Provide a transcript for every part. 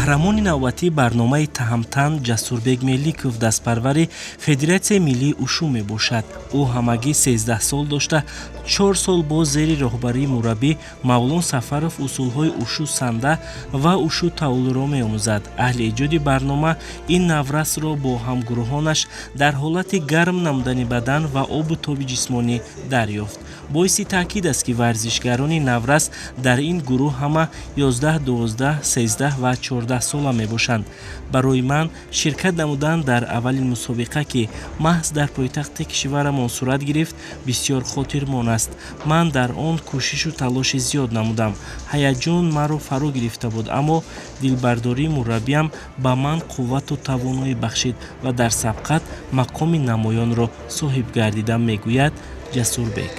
Қаҳрамони навбатии барномаи Таҳамтан Ҷасурбек Меликов, дастпарвари Федератсияи миллии ушу мебошад. Ӯ ҳамагӣ 13 сол дошта, 4 сол боз зери роҳбарии мураббӣ Мавлон Сафаров усулҳои ушу санда ва ушу таулуро меомӯзад. Аҳли эҷоди барнома ин наврасро бо ҳамгурӯҳонаш дар ҳолати гарм намудани бадан ва обу тоби ҷисмонӣ дарёфт. Боиси таъкид аст, ки варзишгарони наврас дар ин гурӯҳ ҳама 11, 12, 13 ва 14 сола мебошанд. Барои ман ширкат намудан дар аввалин мусобиқа, ки маҳз дар пойтахти кишварамон сурат гирифт, бисёр хотирмон аст. Ман дар он кӯшишу талоши зиёд намудам. Ҳаяҷон маро фаро гирифта буд, аммо дилбардории мураббиам ба ман қуввату тавоноӣ бахшид ва дар сабқат мақоми намоёнро соҳиб гардидам, мегӯяд Ҷасурбек.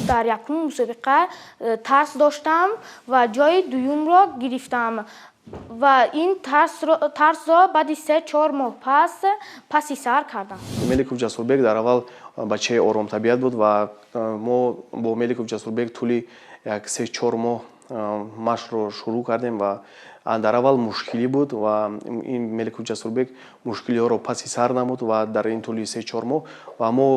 Дар якум мусобиқа тарс доштам ва ҷои дуюмро гирифтам ва ин тарсро баъди 3-4 моҳ паси сар кардам. Меликов Ҷасурбек дар аввал бачаи оромтабиат буд ва мо бо Меликов Ҷасурбек тӯли як 3-4 моҳ машқро шурӯъ кардем ва дар аввал мушкилӣ буд ва ин Меликов Ҷасурбек мушкилиҳоро паси сар намуд ва дар ин тӯли 3-4 моҳ ва мо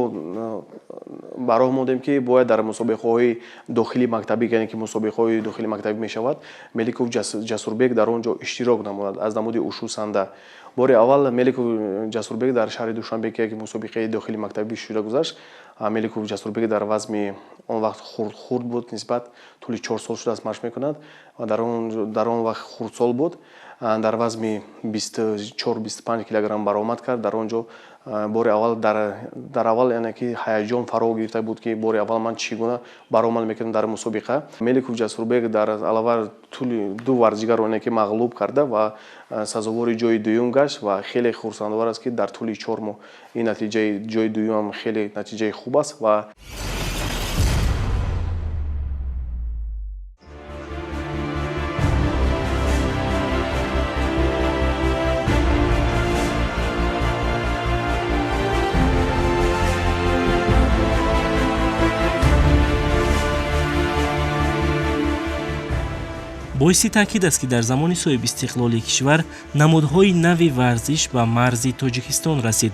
ба роҳ мондем, ки бояд дар мусобиқаҳои дохили мактабӣ, яъне ки мусобиқаҳои дохили мактабӣ мешавад, Меликов Ҷасурбек дар он ҷо иштирок намудад аз намуди ушу санда. Бори аввал Меликов Ҷасурбек дар шаҳри Душанбе, ки як мусобиқаи дохили мактабӣ шуда гузашт, Меликов Ҷасурбек дар вазми он вақт хурд буд, нисбат тӯли 4 сол шудааст машқ мекунад ва дар он вақт хурдсол буд, дар вазми 24-25 килограмм баромад кард. Дар он ҷо бори аввал дар аввал, яъне ки ҳаяҷон фаро гирифта буд, ки бори аввал ман чӣ гуна баромад мекунам дар мусобиқа. Меликов Ҷасурбек дар алава тӯли ду варзишгарро, яъне ки мағлуб карда ва сазовори ҷои дуюм гашт ва хеле хурсандовар аст, ки дар тӯли 4 моҳ ин натиҷаи ҷои дуюмам хеле натиҷаи хуб аст ва Боиси таъкид аст, ки дар замони соҳибистиқлолии кишвар намудҳои нави варзиш ба марзи Тоҷикистон расид.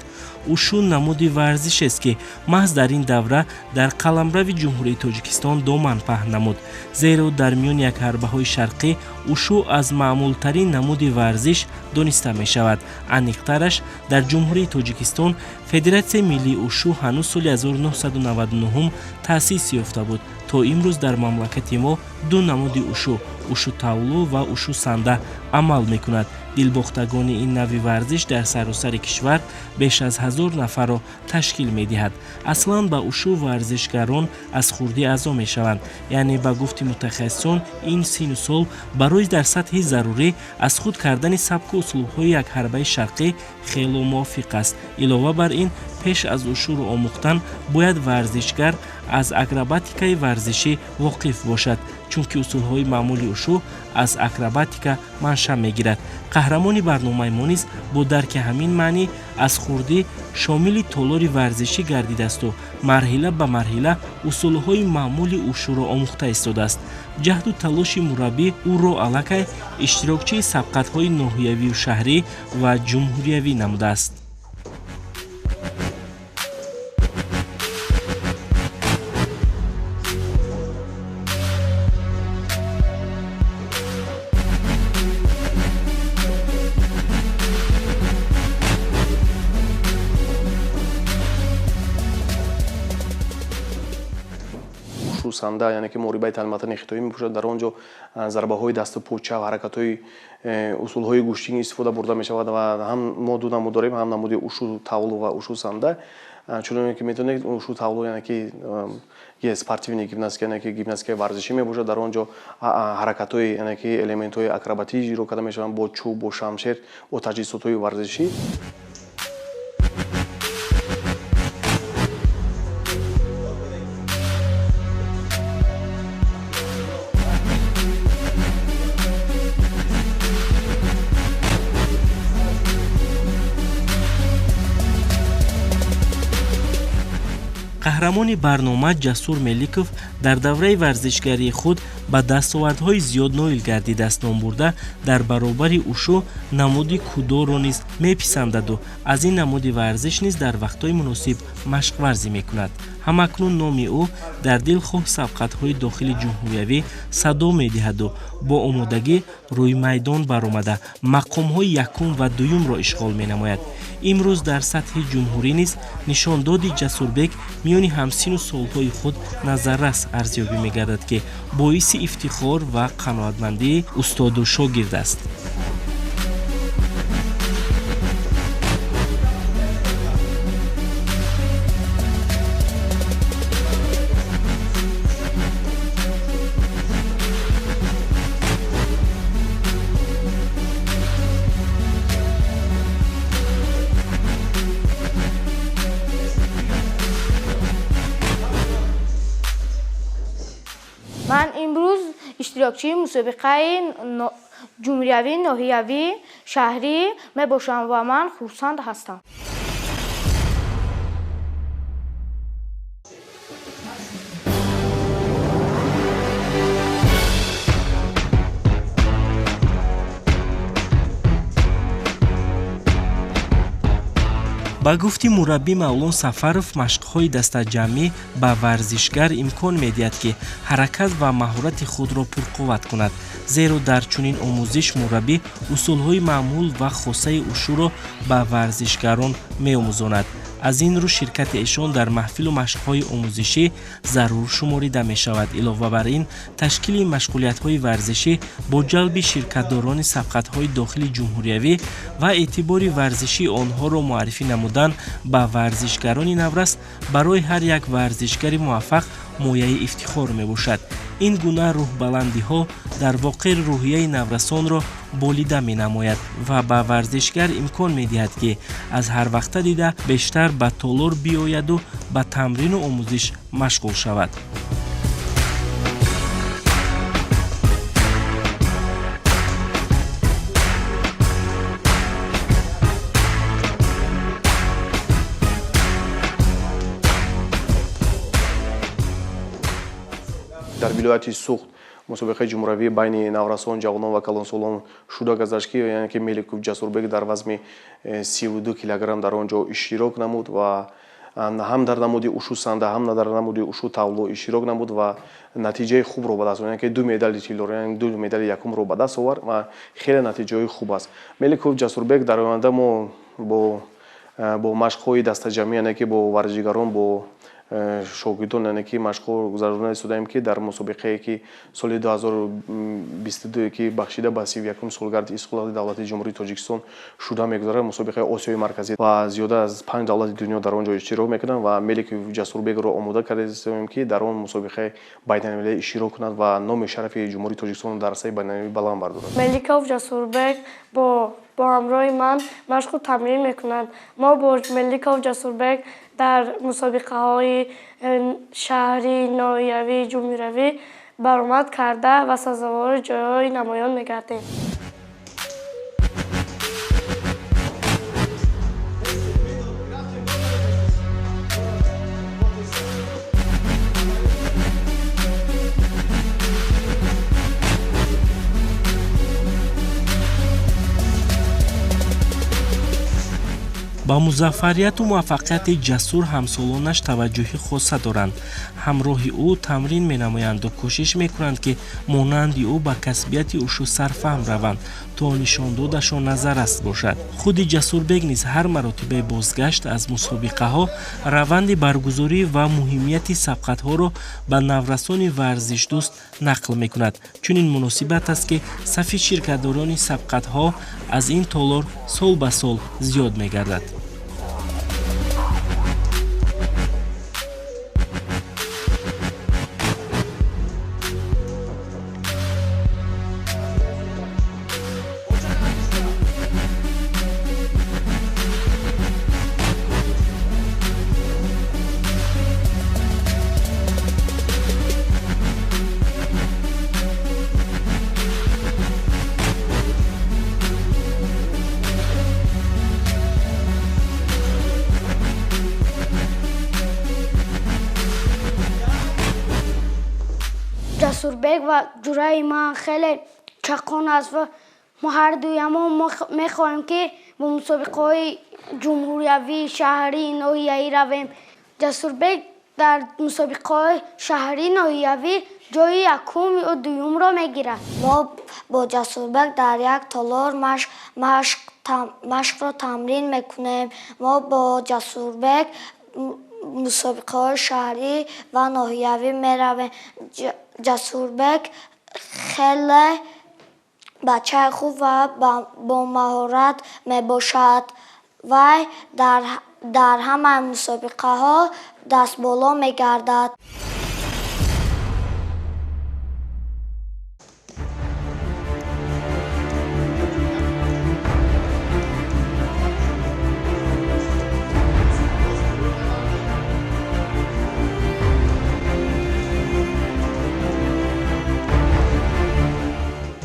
Ушу намуди варзишест, ки маҳз дар ин давра дар қаламрави Ҷумҳурии Тоҷикистон доман паҳн намуд, зеро дар миёни якҳарбаҳои шарқӣ ушу аз маъмултарин намуди варзиш дониста мешавад. Аниқтараш, дар Ҷумҳурии Тоҷикистон Федератсияи миллии ушу ҳанӯз соли 1999 таъсис ёфта буд. То имрӯз дар мамлакати мо ду намуди ушу, ушу таулу ва ушу санда, амал мекунад. Дилбохтагони ин нави варзиш дар саросари кишвар беш аз 1000 нафарро ташкил медиҳад. Аслан ба ушу варзишгарон аз хурдӣ аъзо мешаванд, яъне ба гуфти мутахассисон, ин сину сол барои дар сатҳи зарурӣ аз худ кардани сабку услубҳои якҳарбаи шарқӣ хело мувофиқ аст. Илова бар ин, пеш аз ушуро омӯхтан бояд варзишгар аз акробатикаи варзишӣ воқиф бошад, чунки усулҳои маъмули ушу аз акробатика манша мегирад. Қаҳрамони барномаи мо низ бо дарки ҳамин маънӣ аз хурдӣ шомили толори варзишӣ гардидаасту марҳила ба марҳила усулҳои маъмули ушуро омӯхта истодааст. Ҷаҳду талоши мураббӣ ӯро аллакай иштирокчии сабқатҳои ноҳиявию шаҳрӣ ва ҷумҳуриявӣ намудааст. Санда, яъне ки муҳорибаи танматани хитоӣ мепӯшад. Дар он ҷо зарбаҳои дасту поча ва ҳаракатҳои усулҳои гӯштинӣ истифода бурда мешавад ва ҳам мо ду намуд дорем, ҳам намуди ушу таулу ва ушу санда. Чуноне ки метавонед, ушу тавло, яъне ки спортивный гимнастика, яъне ки гимнастикаи варзишӣ мебошад. Дар он ҷо ҳаракатҳои, яъне ки элементҳои акробатӣ иҷро карда мешаванд бо чӯб, бо шамшер, бо таҷҳизотҳои варзишӣ. Қаҳрамони барнома Ҷасур Меликов дар давраи варзишгарии худ ба дастовардҳои зиёд ноил гардидааст. Номбурда дар баробари ушу намуди кудоро низ меписандаду аз ин намуди варзиш низ дар вақтҳои муносиб машқварзӣ мекунад. Ҳамакнун номи ӯ дар дилхоҳ сабқатҳои дохили ҷумҳуриявӣ садо медиҳаду бо омодагӣ рӯи майдон баромада, мақомҳои якум ва дуюмро ишғол менамояд. Имрӯз дар сатҳи ҷумҳурӣ низ нишондоди Ҷасурбек миёни ҳамсину солҳои худ назаррас арзёбӣ мегардад, ки боиси ифтихор ва қаноатмандии устоду шогирд аст. Ман имрӯз иштирокчии мусобиқаи ҷумҳуриявӣ, ноҳиявӣ, шаҳрӣ мебошам ва ман хурсанд ҳастам. Ба гуфти мураббӣ Мавлон Сафаров, машқҳои дастаҷамъӣ ба варзишгар имкон медиҳад, ки ҳаракат ва маҳорати худро пурқувват кунад, зеро дар чунин омӯзиш мураббӣ усулҳои маъмул ва хосаи ушуро ба варзишгарон меомӯзонад. Аз ин рӯ ширкати эшон дар маҳфилу машқҳои омӯзишӣ зарур шуморида мешавад. Илова бар ин, ташкили машғулиятҳои варзишӣ бо ҷалби ширкатдорони сабқатҳои дохили ҷумҳуриявӣ ва эътибори варзишии онҳоро муаррифӣ намудан ба варзишгарони наврас барои ҳар як варзишгари муваффақ мояи ифтихор мебошад. Ин гуна рӯҳбаландиҳо дар воқеъ рӯҳияи наврасонро болида менамояд ва ба варзишгар имкон медиҳад, ки аз ҳар вақта дида бештар ба толор биёяду ба тамрину омӯзиш машғул шавад. Дар вилояти Суғд мусобиқаи ҷумҳуриявӣ байни наврасон, ҷавонон ва калонсолон шуда гузашт, ки яъне ки Меликов Ҷасурбек дар вазми 32 килограмм дар он ҷо иштирок намуд ва ҳам дар намуди ушу санда, ҳам дар намуди ушу тавло иштирок намуд ва натиҷаи хубро ба даст овард, яъне ки ду медали тиллоро, яъне ду медали якумро ба даст овард ва хеле натиҷаҳои хуб аст. Меликов Ҷасурбек дар оянда мо бо машқҳои дастаҷамъӣ, яъне ки бо варзишгарон, бо шогирдон, яъне ки машқҳо гузаронида истодаем, ки дар мусобиқае, ки соли 2022, ки бахшида ба 31-уми солгарди истиқлолияти давлатии Ҷумҳурии Тоҷикистон шуда мегузарад, мусобиқаи Осиёи Марказӣ, ва зиёда аз панҷ давлати дунё дар он ҷо иштирок мекунанд ва Меликов Ҷасурбекро омода карда истодаем, ки дар он мусобиқаи байналмилалӣ иштирок кунад ва номи шарафи Ҷумҳурии Тоҷикистонро дар арсаи байналмилалӣ баланд бардорад. Меликов Ҷасурбек бо ҳамроҳи ман машқу тамрин мекунанд. Мо бо Меликов Ҷасурбек дар мусобиқаҳои шаҳрӣ, ноҳиявӣ, ҷумҳуриявӣ баромад карда ва сазовори ҷойҳои намоён мегардем. Ба музаффарияту муваффақияти Ҷасур ҳамсолонаш таваҷҷӯҳи хоса доранд. Ҳамроҳи ӯ тамрин менамоянду кӯшиш мекунанд, ки монанди ӯ ба касбияти ушу сарфаҳм раванд, то нишондодашон назаррас бошад. Худи Ҷасурбек низ ҳар маротибаи бозгашт аз мусобиқаҳо раванди баргузорӣ ва муҳимияти сабқатҳоро ба наврасони варзишдӯст нақл мекунад. Чунин муносибат аст, ки сафи ширкатдорони сабқатҳо аз ин толор сол ба сол зиёд мегардад. Ҷасурбек ва ҷураи ман хеле чақон аст ва мо ҳардуямон мехоҳем, ки бо мусобиқаҳои ҷумҳуриявӣ, шаҳрӣ, ноҳиявӣ равем. Ҷасурбек дар мусобиқаҳои шаҳрӣ, ноҳиявӣ ҷои якум ё дуюмро мегирад. Мо бо Ҷасурбек дар як толор машқро тамрин мекунем. Мо бо Ҷасурбек мусобиқаҳои шаҳрӣ ва ноҳиявӣ меравем. Ҷасурбек хеле бачаи хуб ва бомаҳорат мебошад. Вай дар ҳамаи мусобиқаҳо дастболо мегардад.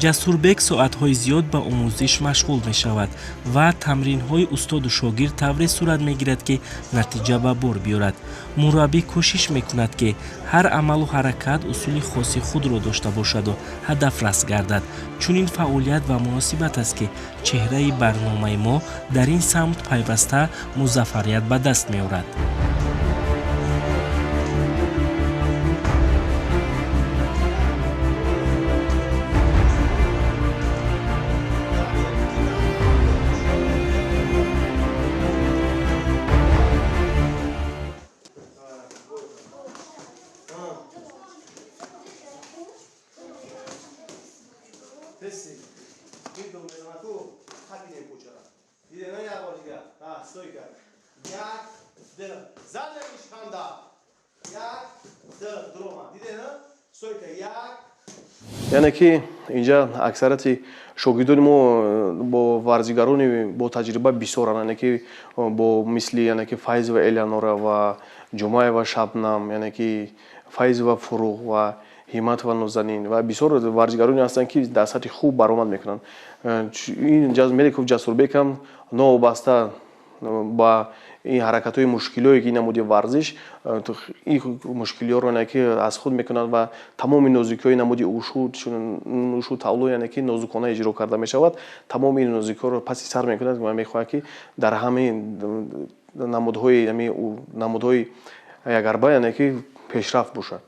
Ҷасурбек соатҳои зиёд ба омӯзиш машғул мешавад ва тамринҳои устоду шогирд тавре сурат мегирад, ки натиҷа ба бор биёрад. Мураббӣ кӯшиш мекунад, ки ҳар амалу ҳаракат усули хоси худро дошта бошаду ҳадафрас гардад. Чунин фаъолият ва муносибат аст, ки чеҳраи барномаи мо дар ин самт пайваста музаффарият ба даст меорад. Яъне ки инҷа аксарияти шогирдони мо бо варзигарони бо таҷриба бисёранд, яъне ки бо мисли яъне ки Файзова Элеонора ва Ҷумаева Шабнам, яъне ки Файзова Фуруғ ва Ҳиматова Нозанин ва бисёр варзигароне ҳастанд, ки дар сатҳи хуб баромад мекунанд. Ин Меликов Ҷасурбек ҳам новобаста ба ин ҳаракатҳои мушкилое, ки ин намуди варзиш, ин мушкилиҳоро яъне ки аз худ мекунад ва тамоми нозукиҳои намуди ушу тавло, яъне ки нозукона иҷро карда мешавад, тамоми ин нозукиҳоро паси сар мекунад ва мехоҳад, ки дар ҳамаи намудҳои ягарба, яъне ки пешрафт бошад.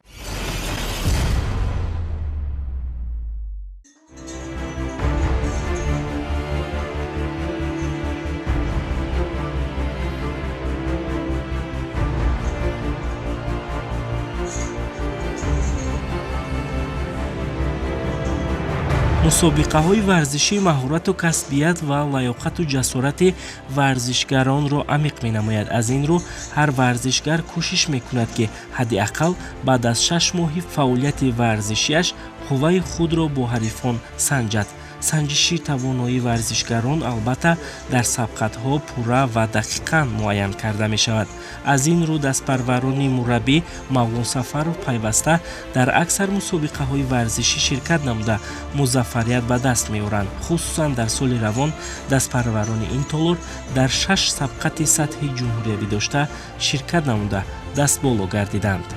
Мусобиқаҳои варзишӣ маҳорату касбият ва лаёқату ҷасорати варзишгаронро амиқ менамояд. Аз ин рӯ ҳар варзишгар кӯшиш мекунад, ки ҳадди ақал баъд аз 6 моҳи фаъолияти варзишиаш қувваи худро бо ҳарифон санҷад. Санҷиши тавоноии варзишгарон албатта дар сабқатҳо пурра ва дақиқан муайян карда мешавад. Аз ин рӯ дастпарварони мураббӣ Мавлон Сафаров пайваста дар аксар мусобиқаҳои варзишӣ ширкат намуда музаффарият ба даст меоранд. Хусусан дар соли равон дастпарварони ин толор дар 6 сабқати сатҳи ҷумҳуриявӣ дошта ширкат намуда дастболо гардиданд.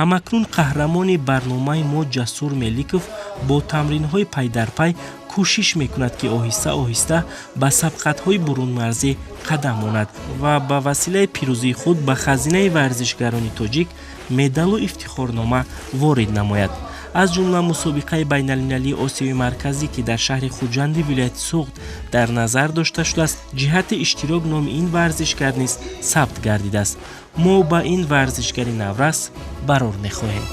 Ҳамакнун қаҳрамони барномаи мо Ҷасур Меликов бо тамринҳои пайдарпай кӯшиш мекунад, ки оҳиста оҳиста ба сабқатҳои бурунмарзӣ қадам монад ва ба василаи пирӯзии худ ба хазинаи варзишгарони тоҷик медалу ифтихорнома ворид намояд. Аз ҷумла мусобиқаи байналмилалии Осиёи Марказӣ, ки дар шаҳри Хуҷанди вилояти Суғд дар назар дошта шудааст, ҷиҳати иштирок номи ин варзишгар низ сабт гардидааст. Мо ба ин варзишгари наврас барор мехоҳем.